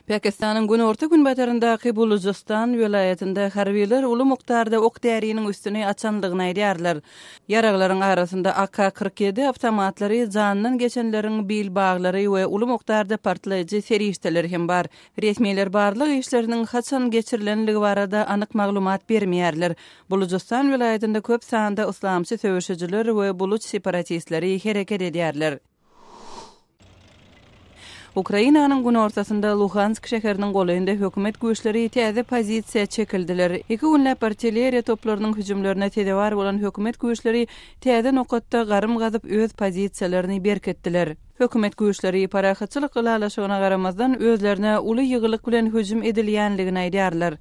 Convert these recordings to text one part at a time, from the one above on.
Pakistanyň günorta-günbataryndaky Bulujystan welaýatynda harbylar uly mukdarda ok-däriniň üstüni açandygyny aýdýarlar. Ýaraglaryň arasynda AK 47 awtomatlary, janyndan geçenleriň bil baglary we uly mukdarda partlaýjy serişdeler hem bar. Resmiler barlag işleriniň haçan geçirilenligi barada anyk maglumat bermeýärler. Bulujystan welaýatynda köp sanda yslamçy söweşijiler we buluç separatistleri hereket edýärler. Ukrainanyň günortasynda Luhansk şäheriniň golaýynda hökümet güýçleri täze pozisiýa çekildiler. Iki günläp artilleriýa toplarynyň hüjümlerine sezewar bolan hökümet güýçleri täze nokatda garym gazyp öz pozisiýalaryny berkitdiler. Hökümet güýçleri parahatçylyk ylalaşygyna garamazdan özlerine uly ýygylyk bilen hüjüm edilýänligini aýdýarlar.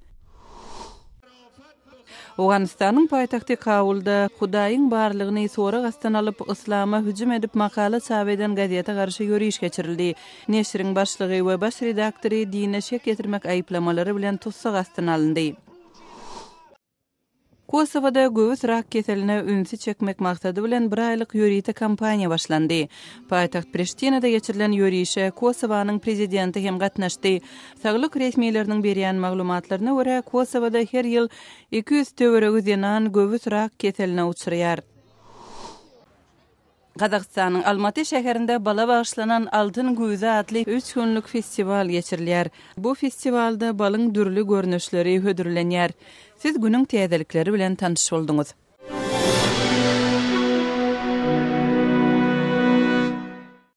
Owganystanyň paýtagty Kabulda Hudaýyň barlygyny sorag astyna alyp, yslama hüjüm edip makala çap eden gazete garşy ýöriş geçirildi. Neşiriň başlygy we baş redaktory dine şek ýetirmek aýyplamalary bilen tussag astyna alyndy. Kosowada göwüs rak keseline ünsi çekmek maksady bilen bir aýlyk ýörite kampaniýa başlandy. Paýtagt Priştinada geçirilen ýörişe Kosowanyň prezidenti hem gatnaşdy. Saglyk resmileriniň berýän maglumatlaryna görä, Kosowada her ýyl 200 töweregi zenan göwüs rak keseline uçraýar. Gazagystanyň Almaty şäherinde bala bagyşlanan Altyn güýzi atly üç günlük festiwal geçirilýär. Bu festiwalda balyň dürli görnüşleri hödürlenýär. Siz günüň täzelikleri bilen tanyş bolduňyz.